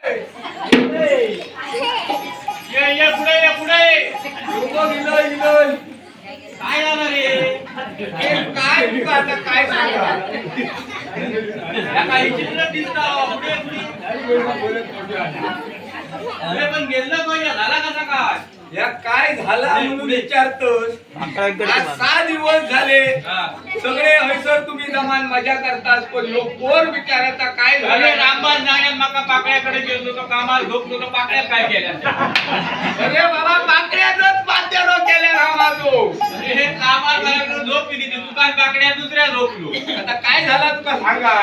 ये ये पुढे ये पुढे. इलोय काय झालं रे? काय तुका आता काय सांगा, काही चित्र दिसता पुढे पुढे. अरे पण गेलं पाहिजे, झाला कसा काय? या काय झाला म्हणून विचारतोस? आज 6 दिवस झाले सगळे हयसर तुम्ही जमान मजा करतास, पण ह्यो पोर बिचाराचा काय झालं? रामबाज जाण्यात माका पाकळ्याकडे गेलो तो कामाला झोपलो तो पाकळ्यात काय केल्या? अरे बाबा पाकळ्यातच पात्यारो केल्या रामाजो. अरे कामाला माझ्याकडे झोप दिली ती दुकान पाकळ्या दुसऱ्या झोपलो. आता काय झाला तुका सांगा?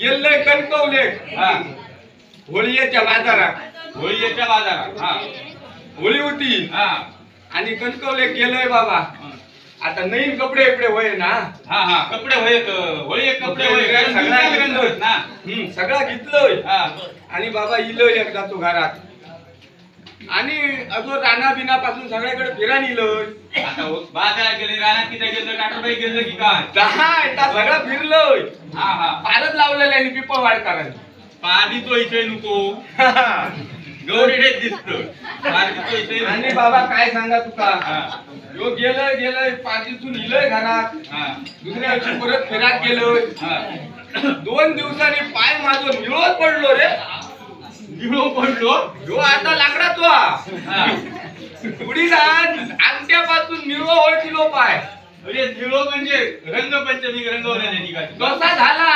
गेल्लय कणकवले होळीच्या बाजारात. होळीच्या बाजारात होळी होती आणि कणकवले गेलोय बाबा. आता नवीन कपडे इकडे होय ना. हा हा कपडे होय, होळी कपडे होय सगळा घेतलोय ना, सगळा घेतलोय. आणि बाबा इलोय एकदा तो घरात आणि अजून राणा बिना पासून सगळ्याकडे फिरान इलोय. आता बाजारात गेले, रानात किती गेलं, टाटरबाई गेलं की काय? सगळा फिरलोय. हा हा पारच लावलेलं आणि पिपळ वाढ करायला पाणी तो इथे नको गौरीडेच दिसतो. आणि बाबा काय सांगा तुका, यो गेलंय गेलंय पाचीतून इलय घरात, दुसऱ्या दिवशी परत फिरात गेलोय. 2 दिवसांनी पाय माझो निळो पडलो रे. निळो पडलो? यो आता लाकडा तो पुढी अंत्यापासून निळो होय पाय. अरे निळो म्हणजे रंगपंचमी रंगवल्याने कसा झाला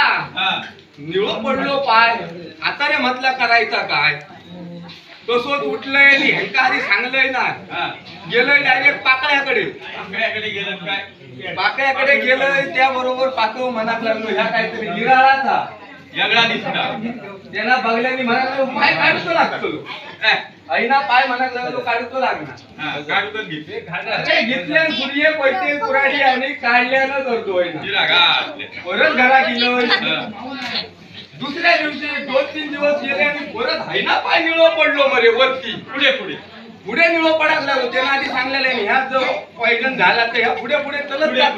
निळो पडलो पाय. आता रे म्हटला करायचा काय, तसोच उठलंय आणि ह्यांका आधी सांगलंय ना, गेलोय डायरेक्ट पाकळ्याकडे. पाकळ्याकडे गेलं काय? पाकळ्याकडे गेलोय त्याबरोबर पाकव म्हणाक लागलो ह्या काहीतरी निराळाचा वेगळा दिसला. त्यांना बघल्यानी म्हणाक लागलो पाय काढतो लागतो, ऐना पाय म्हणाक लागलो काढतो लागणार. काढून घेतले घेतल्या सूर्य पैसे कुराडी आणि काढल्यानं करतो परत घरा गेलोय. दुसऱ्या दिवशी 2-3 दिवस गेले आणि परत हायना पाय निळो पडलो मरे वरती. पुढे पुढे पुढे निळो पडायला लागलो. त्यांना आधी सांगलेलं ह्या जो पॉइझन झाला तर ह्या पुढे पुढे चलत जात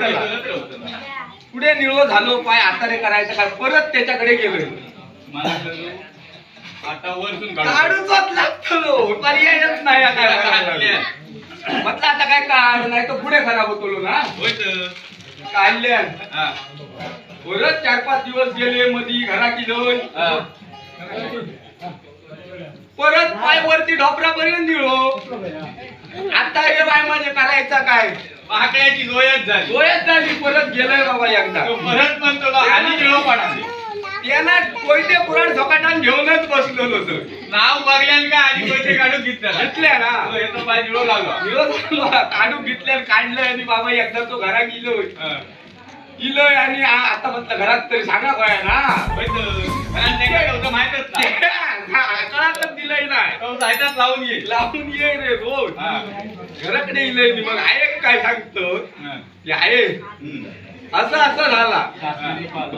पुढे निळो झालो पाय. आता रे करायचं काय, परत त्याच्याकडे गेलोय. आता वरतून काढूच लागतो, पर्यायच नाही. म्हटलं आता काय काढ नाही तर पुढे खराब होतो ना. काढल्या परत 4-5 दिवस गेले मधी घरा गेलोय परत पाय वरती ढोपरापर्यंत निळो. आता हे बाय माझे करायचा काय, पाकळ्याची सोयच झाली, सोयच झाली. परत गेलोय बाबा एकदा परत म्हणतो आणि निळो पडा. त्यांना कोयते कुराड झोकाटान घेऊनच बसलेलो होतो. नाव बघल्यान का आणि कोयते काढून घेतल्या घेतल्या ना, पाय निळो लागला, निळो लागला काढून घेतल्या काढलं. आणि बाबा एकदा तो घरा गेलोय इलोय आणि आता म्हटलं घरात तरी सांगा काय ना, माहितच कळातच दिलंय नाही, लावून ये लावून ये रे रोज घराकडे इलय. मी मग आहे काय सांगतो ते आहे असं असं झाला.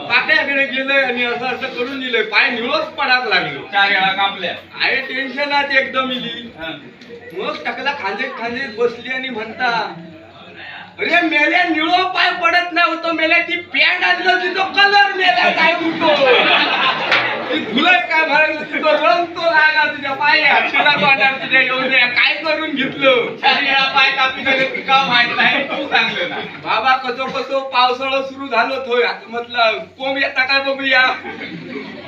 पाट्याकडे गेलंय आणि असं असं करून दिलंय, पाय निळोच पडायला लागलो. 4 वेळा कापल्या आहे टेन्शनात एकदम इली. मग टकला खांदेत खांदेत बसली आणि म्हणता अरे मेल्या निळो पाय पडत नाही होतो, मेल्या ती पॅन्ट आणलं तिथं कलर मेल्या काय उठो ती धुलय काय म्हणाल तिथं रंग तो लागा तुझ्या पाय तुला वाटार तुझ्या येऊन काय करून घेतलं. 4 वेळा पाय कापी झाले तुका माहित नाही, तू सांगलं ना बाबा. कसो कसो पावसाळा सुरू झालो थोय. आता म्हटलं कोंब येता काय बघूया,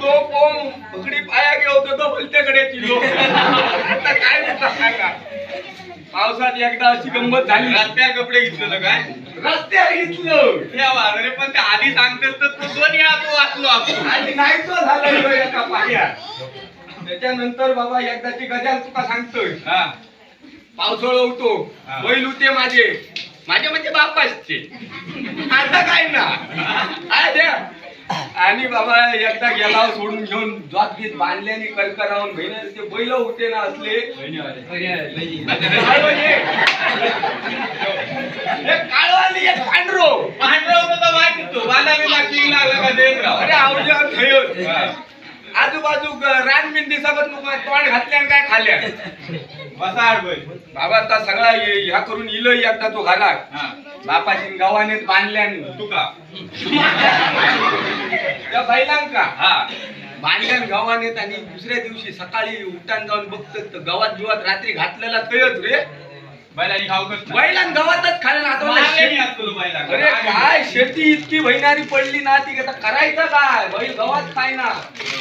तो कोंब पकडी पाया घेवतो तो भलत्याकडे चिलो. आता काय सांगा, पावसात एकदा अशी गंमत झाली. रस्त्यावर कपडे घेतलं काय? रस्त्यावर घेतलं. अरे पण ते आधी सांगतात तर तो 2 वेळा तो वाचलो आपण आणि नाही तो झाला एका पायात. त्याच्यानंतर बाबा एकदाची गजाल तुका सांगतोय. पावसाळा होतो, बैल होते माझे, माझे म्हणजे बापाचे, आता काय ना द्या. आणि बाबा एकदा गेला सोडून घेऊन जात बीत बांधले आणि करकरावून बहिणी ते बैल होते ना असले काळो आणि एक पांढरो. पांढरो होतो माहित होतो, लागला. अरे आवड्या आजूबाजू रानबिंदी सगळं नको तोंड घातल्या काय खाल्ल्या बसाड बैल. बाबा आता सगळा ह्या करून इलो एकदा तो घरात बापाशी गावानेच बांधल्या तुका त्या बैलांका. हा बांधल्यान गावान येत आणि दुसऱ्या दिवशी सकाळी उठान जाऊन बघतात तर गावात बिवात रात्री घातलेला तयच रे. बैलांनी खाऊकच नाही. बैलान गावातच खाल्लं. आता मारले नाही आज तुला बैलाक. अरे काय शेती इतकी बहिणारी पडली ना ती आता करायचं काय? बैल गावात खायना,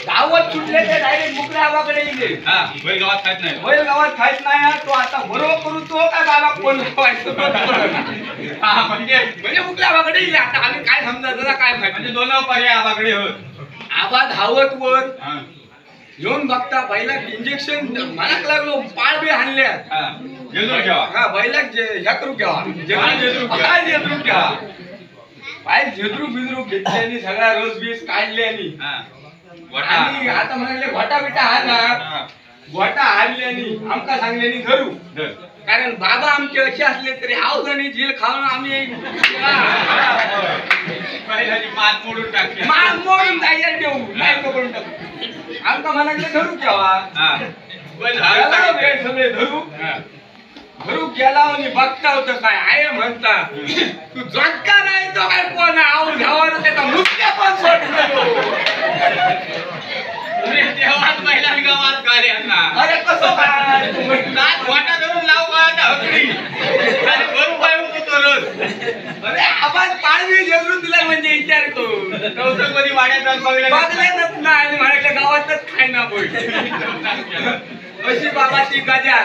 गावात सुटले ते डायरेक्ट मुकल्या आबाकडे गेले. हा, बैल गावात खात नाही. बैल गावात खायच नाही हा, तो आता बरोबर करू तो काय बाबा कोण लावायचं तो कळना. हा, म्हणजे म्हणजे मुकल्या आबाकडे गेले. आता आम्ही काय समजायचं काय माहिती. म्हणजे दोन पर्याय आबाकडे होत. आबा धावत वर हा, येऊन बघता बैलाक इंजेक्शन मनाक लागलो, पाळ बी हाणल्या. हा. जेजूर घ्यावा. हा, बैलाक ह्या करू घ्यावा, पाय झेदरूक घ्यावा. पाय झेदरूक घ्यावा. पाय झेदरूक बिजरूक घेतल्यानी सगळा रस बीस काढल्यानी. हा. गोठा. आणि आता म्हणाले घोटा बिटा हा ना, हा. घोटा हाणल्यानी आमका सांगल्यानी धरू. धर. कारण बाबा आमचे असे असले तरी आवजाने झील खाऊन आम्ही बैलाची मान मोडून टाकली. मान मोडून जायला देऊ नाही पकडून टाकू. आमका म्हणाले धरू केव्हा हा. बैल गेला हात रे सगळे धरू. हा. धरू गेला आणि बघता होतं काय आहे म्हणता तू जटका नाही तो काय कोण आऊ घ्यावर त्याचा मुसक्या पण सोडलो. अरे तेव्हाच बैलाला गावात गाड्यांना. अरे कसं काय नाच वाटा धरून लाव का आता हकडी. आणि भरू पाय होतो तो रोज. अरे आवाज पाळवी झेलून दिला म्हणजे विचार करू. चौथंगमध्ये वाड्यात जाऊन बघल्या बघल्यानच नाही आणि म्हणाले गावातच खायना बोल. अशी बाबाची गजा.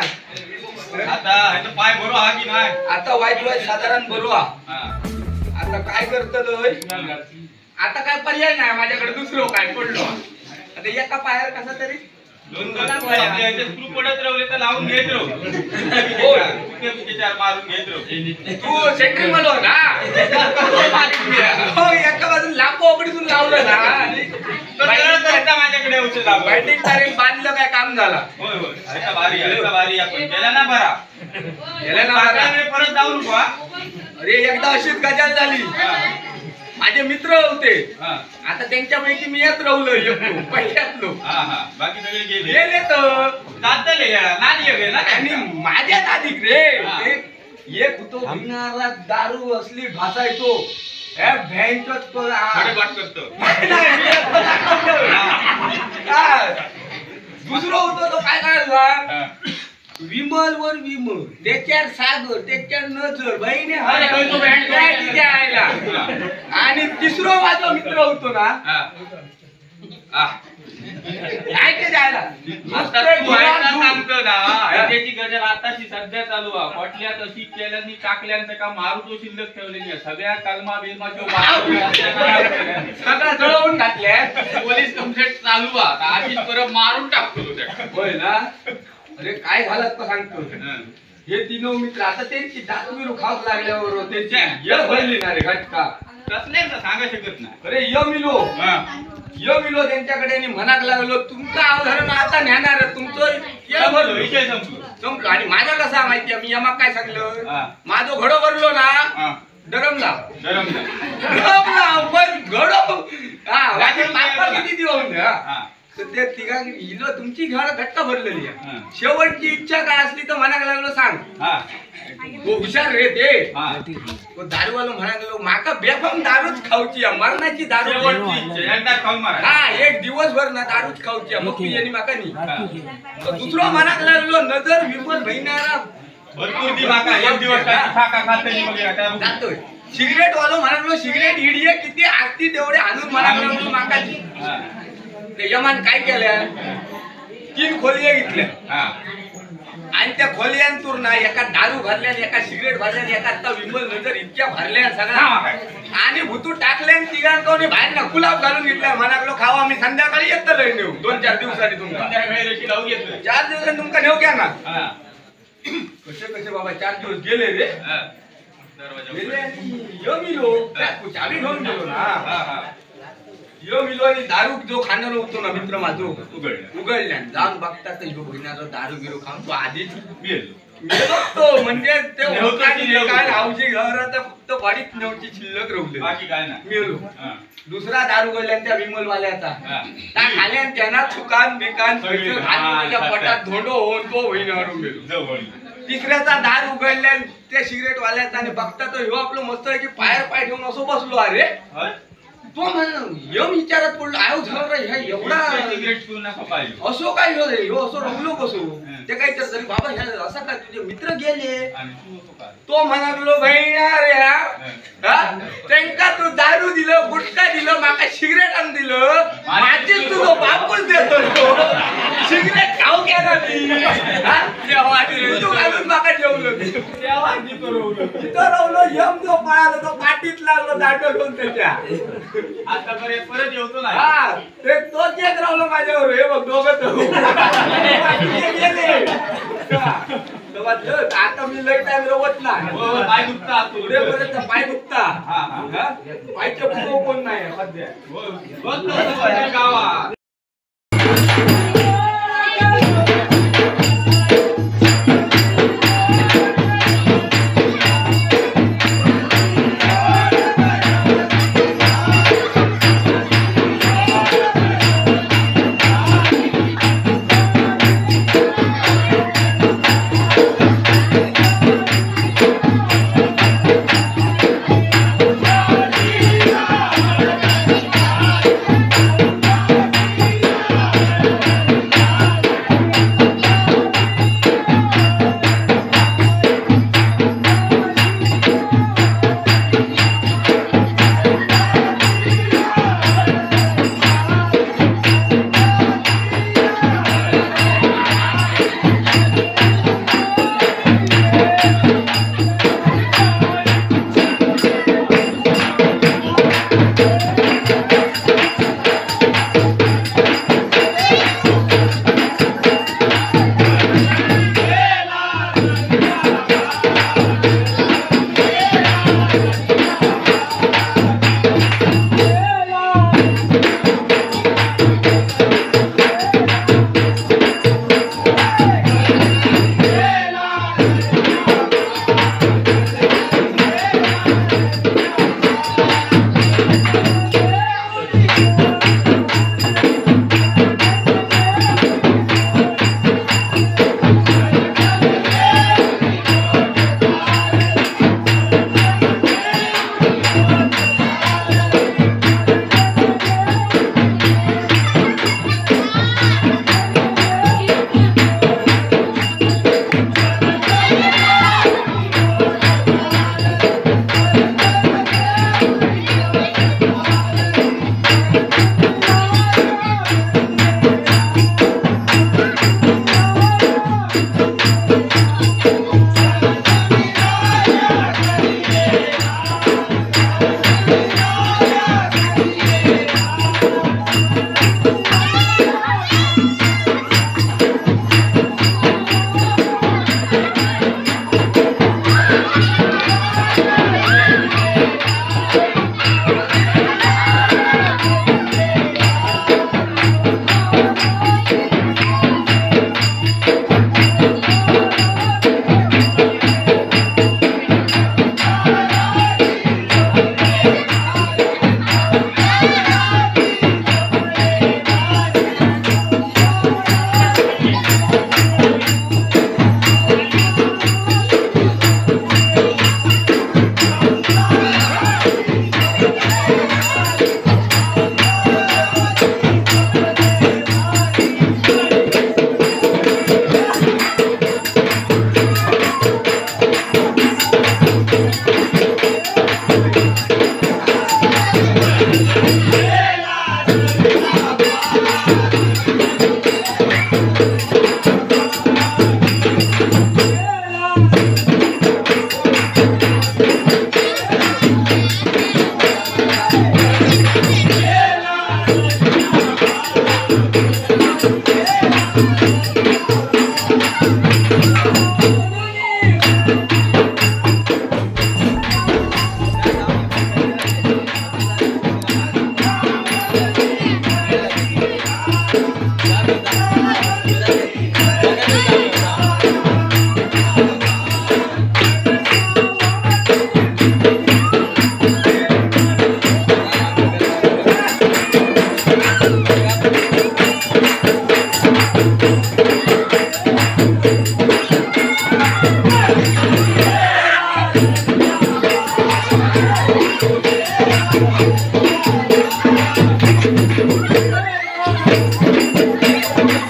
आता ह्याचा पाय बरो हा की नाही? आता वाईट वाईट साधारण बरो हा. हा. आता काय करत आता काय पर्याय नाही माझ्याकडे दुसरं काय पडलो. आता एका पायावर कसा तरी दोन दोन आपल्या इथे स्क्रू पडत राहिले तर लावून घेत राहू. होय. कुठे कुठे चार मारून घेत राहू. तू सेंटरिंग मला ना हो एका बाजून लांब ओकडीतून लावलं ना आणि तो सरळ करता माझ्याकडे औषध आपण. बॅटिंग तारीख बांधलं काय काम झाला. होय होय. ह्याचा भारी आहे, ह्याचा भारी आहे आपण. गेला ना बरा. गेला ना बरा. पाकळ्याकडे परत जाऊ नको हा. अरे एकदा अशीच गजाल झाली. हा. माझे मित्र होते. हा. आता त्यांच्यापैकी मी येत राहिलो एकटो पहिल्यातलो. हा हा. बाकी सगळे गेले. गेले तर जातले यार, नादी आहे ना आणि त्यांचा. माझ्या नादीक रे हा. एक होतो भिणारा दारू असली ढासायचो. थोडे बाट करतो. नाही, नाही, मी एकटं दाखवलं. काय? दुसरं होतं तो काय करायचा हा. विमल वर विमल त्याच्यावर सागर त्याच्यावर नजर बहिणी अरे, तो तो बँड काय तिच्या आईला. आणि तिसरं माझा मित्र होतो ना हा. आह. काय ते जायला आता तू ह्याला सांगतो ना ह्याची गजल आताशी सध्या चालू आहे. पटल्या तशी केल्यानी टाकल्यांचं का मारू तो शिल्लक ठेवलेली आहे. सगळ्या कलमा बिलमा सगळा जळवून घातल्या. पोलीस कंप्लेंट चालू आहे. आधीच परत मारून टाकतो तो त्या. होय ना. अरे काय झालं का सांगतो. हे तीन मित्र आता त्यांची दातवी खाऊक लागल्यावर त्यांची य भरली ना रे घटका. कसल्यांचं सांगा शकत नाही. अरे य मिलो हा. य मिलो त्यांच्याकडे आणि म्हणाक लागलो तुमचं अवधरण आता नेणार तुमचं य संपलो, भरलो विषय संपलो. संपलो. आणि माझा कसा माहितीये मी यमाक काय सांगलं हा. माझं घडो भरलो ना हा. डरमला गरम झालं. डरमला पण घडो हा माझे पापा किती देऊन हा. हा. तर ते तिघा हिलो तुमची घर घट्ट भरलेली आहे. हा. शेवटची इच्छा काय असली तर म्हणायला लागलो सांग. हा. तो हुशार रे ते. हा. तो दारूवालो म्हणायला लागलो माका बेफाम दारूच खाऊची आहे, मरणाची दारू. शेवटची इच्छा एकदा खाऊन मारा. हा एक दिवसभर ना दारूच खाऊची आहे, मग तू येणी माका नी. हा. तर दुसरं म्हणायला लागलो नजर विमल बहिणारा भरपूर दी माका एक दिवस खाका खाते वगैरे काय बघू. जातोय. सिगरेट वालो म्हणायला लागलो सिगरेट इडिये किती असती तेवढे आणून म्हणायला लागलो माका दी. हा. ते यमान काय केलं 3 खोलिया घेतल्या. हा. आणि त्या खोलियांतून ना एका दारू भरल्या एका सिगरेट भरल्या एका आता विमल नजर इतक्या भरल्या सगळ्या. आणि भुतू टाकल्या आणि तिघांकडून बाहेर ना गुलाब घालून घेतल्या. म्हणालो खावा आम्ही संध्याकाळी येत लय नेऊ 2-4 दिवसांनी तुमका. संध्याकाळी रेषी लावून घेतोय. 4 दिवसांनी तुमका नेऊ क्या ना. हा. कसे कसे बाबा 4 दिवस गेले रे. हा. दरवाजा गेले उघडा. आणि यो मिलो चावी घेऊन गेलो ना. हा, हा. यो मिलो आणि दारू जो खाणार होतो ना मित्र माझो उघडला. उघडल्या जाऊन बघता तर ह्यो बहिणाचा दारू बिरू खाऊन तो आधीच मेलो. मेलो तो. म्हणजे ते नेवतो होता की की नेवतो? काय आवशी घर आता फक्त वाडीत नेवची शिल्लक राहिली बाकी काय नाही. मेलो. हा. दुसरा दारू उघडल्या त्या विमलवाल्याचा हा. त्या खाल्यान त्यांना थुकान बिकान सगळी सगळं घालून त्याच्या हा, पोटात धोंडो होऊन तो बहिणावर मेलो. जवळ. तिसऱ्याचा दार उघडल्या त्या सिगरेट वाल्याचा आणि बघता तो ह्यो आपलं मस्त आहे की पायावर पाय ठेवून असो बसलो. अरे होय? तो म्हण यम विचारात पडलो आयो झाला रे ह्या एवढा सिगरेट पिऊ नका पाहिजे असो काय ह्यो रे, ह्यो असो रमलो कसो ते काय तर तरी बाबा ह्या असा काय तुझे मित्र गेले आणि तू असो काय तो म्हणालो भैया रे हा त्यांका तू दारू दिलं गुटखा दिलं माका सिगरेट आणून दिलं माझीच तुझो बापूच देतो तो सिगरेट खाऊ केला मी हा? तू घालून माका जेवलं तेव्हा जितो रवलो तिथं रवलो यम जो पळालो तो पाठीत लागलो दाटो घेऊन त्याच्या आता परत परत येतो नाही हा ते तोच येत रावलो माझ्यावर हे बघ दोघं तो गेले हा. तेव्हा आता मी लय टाइम रवत नाही हो, हो, पाय दुखता पुढे पर्यंत पाय दुखता हा, हा. हा? पायचे पुरव कोण नाही सध्या हो, बघ कसं वाटेल गावात.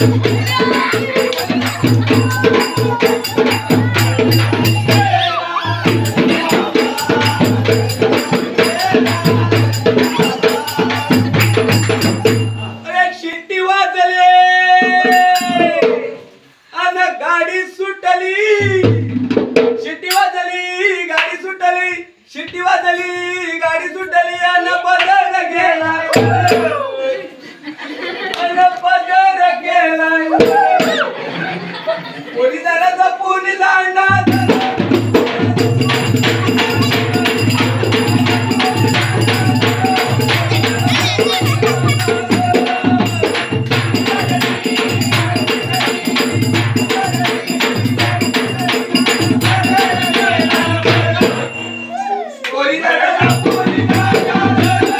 अरे शिट्टी वाजले आणि गाडी सुटली, शिट्टी वाजली गाडी सुटली, शिट्टी वाजली गाडी सुटली आणि पदर गेला, आणि पदर गेला. कोणी जरा जपून जाणार. कोणी जरा जपून जाणार.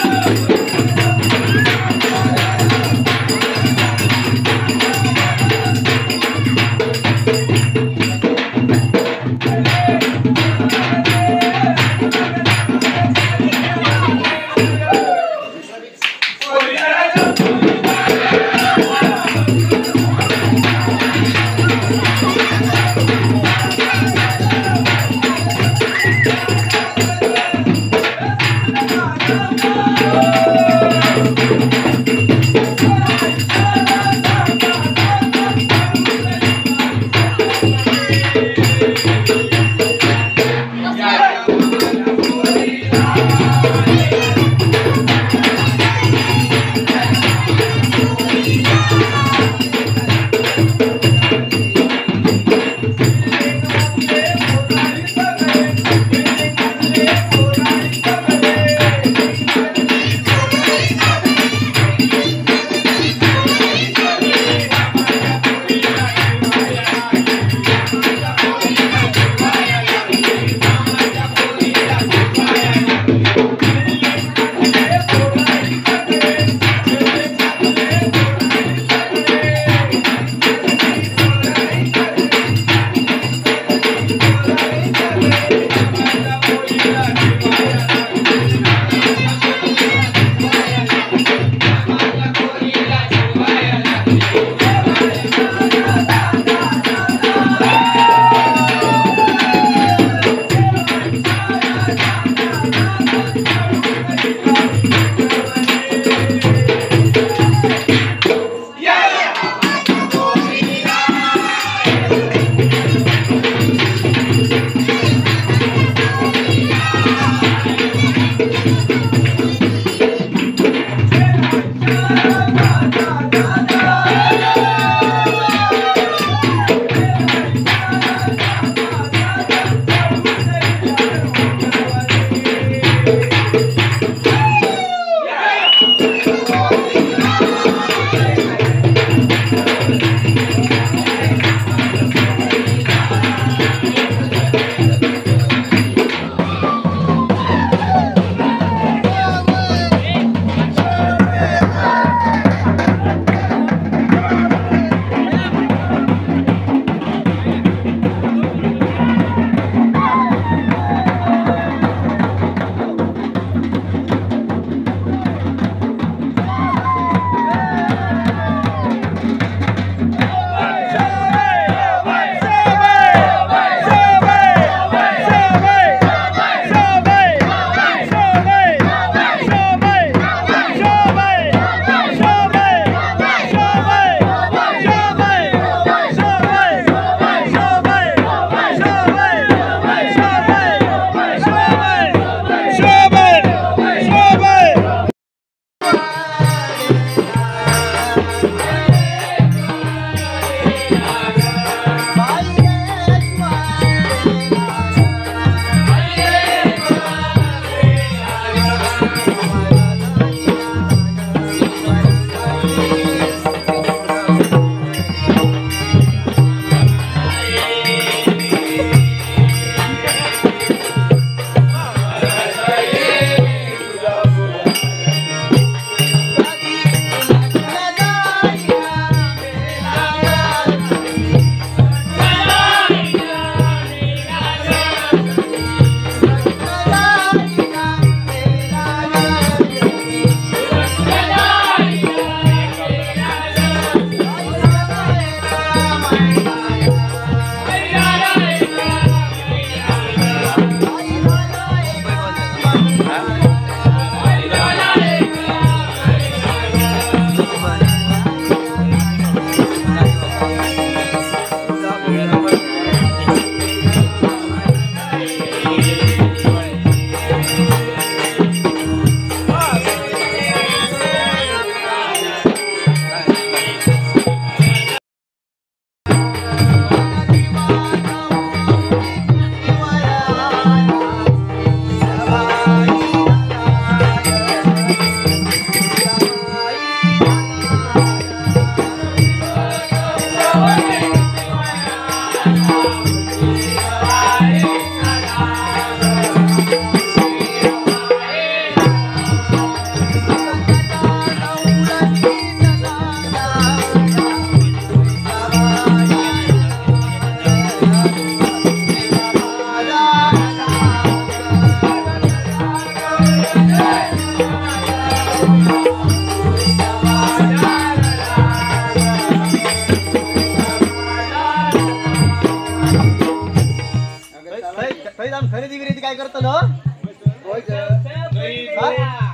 काय करतलो?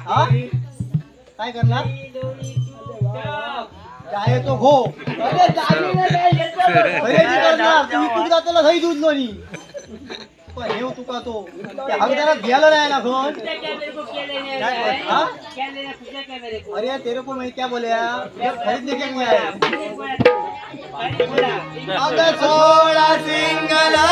हा काय करणार? जायचो हो खरेदी करणार. तू विकून जातला दही दूध लोणी पण हे तुका तो हकदारात घ्यायला नाही ना फोन. अरे तेरे को मैं क्या बोले, खरीदने के लिए आया. अगं सोळा सिंगला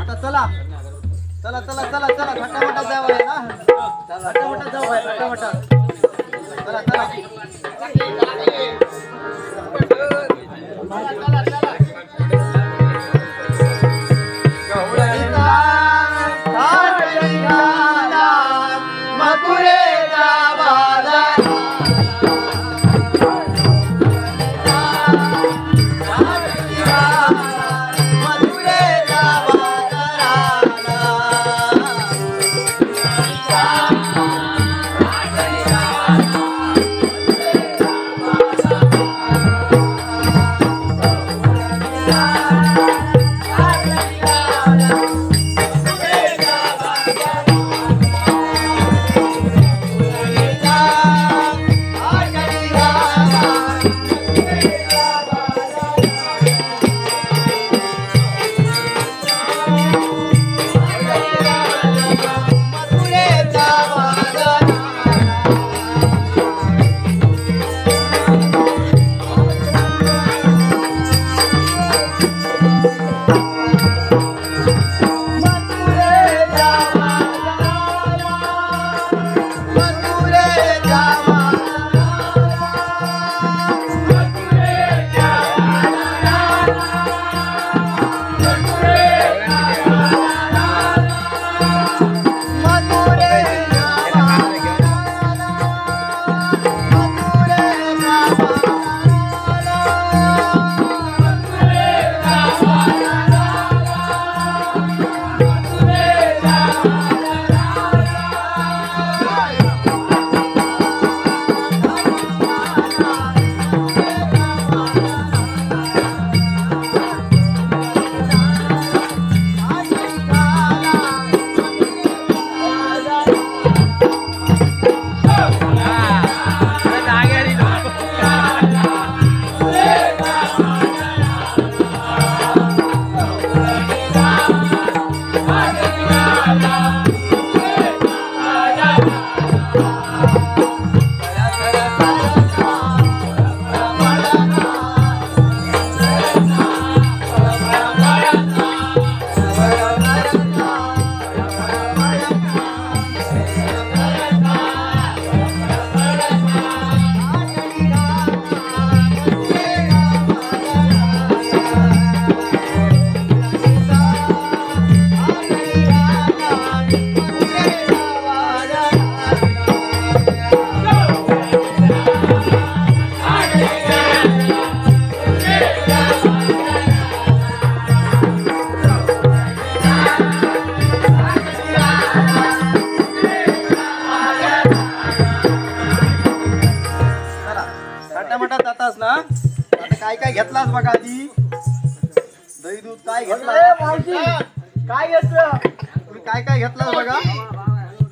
आता चला चला चला चला चला फटाफट जाऊ ना, फटाफट जाऊ भाई, फटाफट चला चला. ना आता काय काय घेतलास बघा आधी दही दूध काय घेतलं काय घेतलं तुम्ही काय काय घेतलं बघा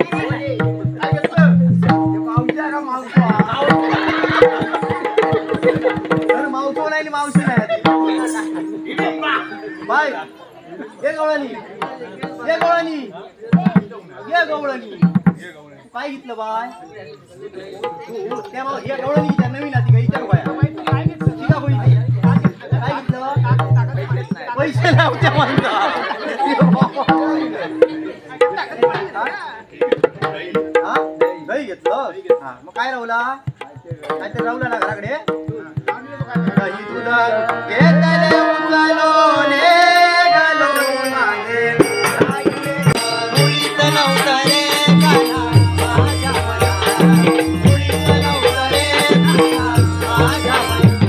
काय घेतलं. का मावसो अरे मावसो नाही मावशी नाही बाय ये गवळणी ये गवळणी ये गवळणी काय घेतलं बाय तू त्या ये गवळणी त्या नवीन आती का विचार बाया ठीक होईल काय घेतलं पैसे लावत्या म्हणता दही घेतलं मग काय राहुला काय तर राहुला ना घराकडे दही दूध घेतले उचलून गेलो माझे मुळीच नव्हतं रे कान्हा माझ्या मना मुळीच नव्हतं रे कान्हा माझ्या मना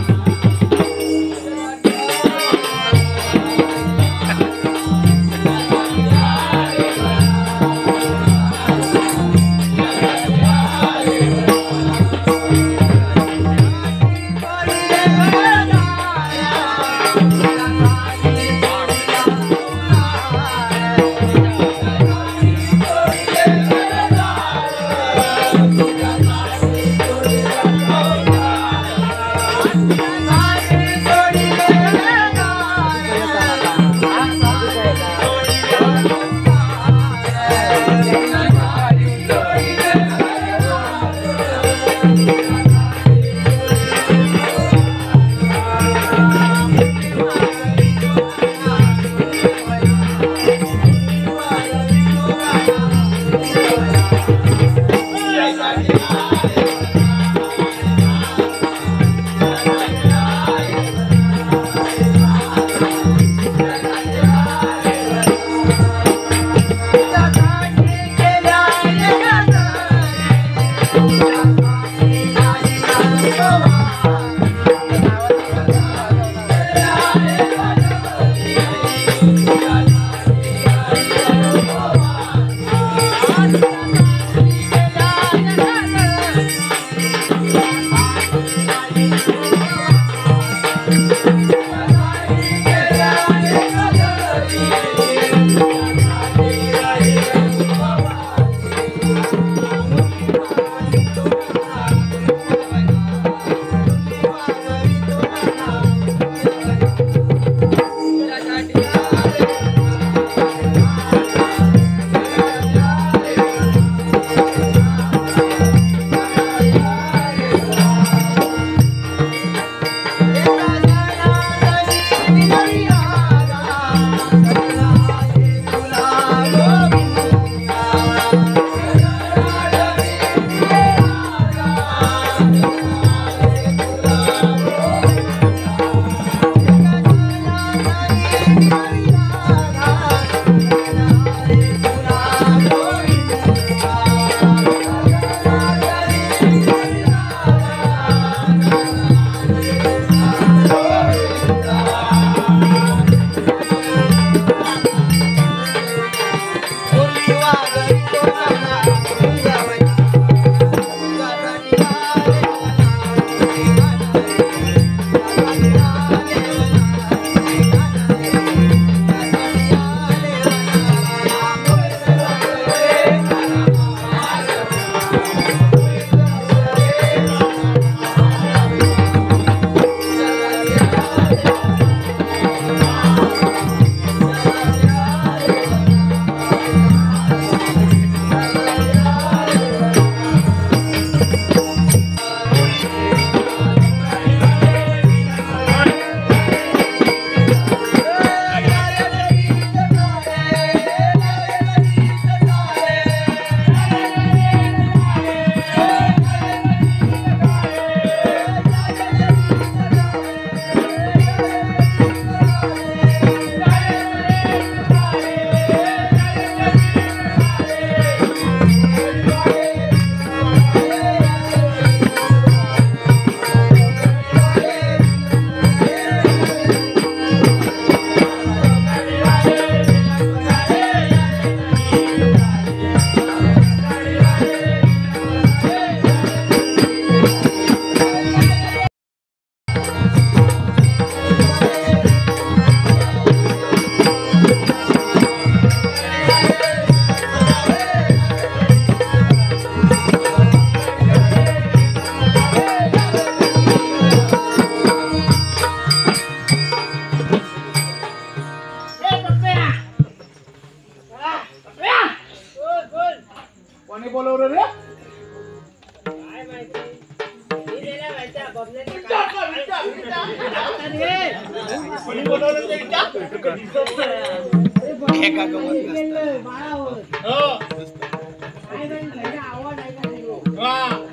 कोणी बोलवलं रे? कोणी बोलवलं ते विचार?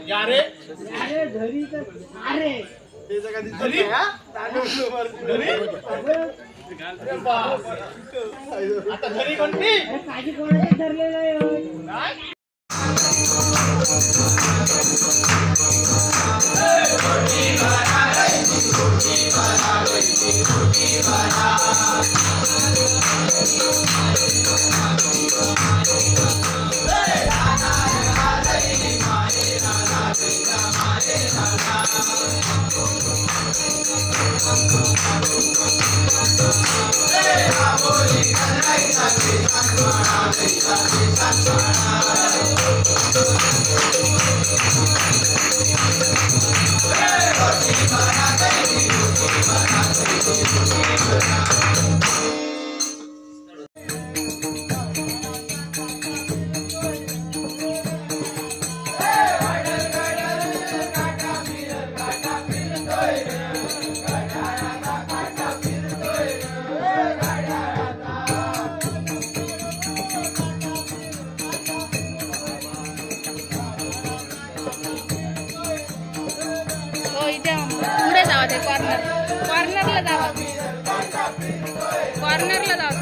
यारे आता घरी कोणती पुढे जावा, ते कॉर्नर कॉर्नरला जावा, कॉर्नरला जावा.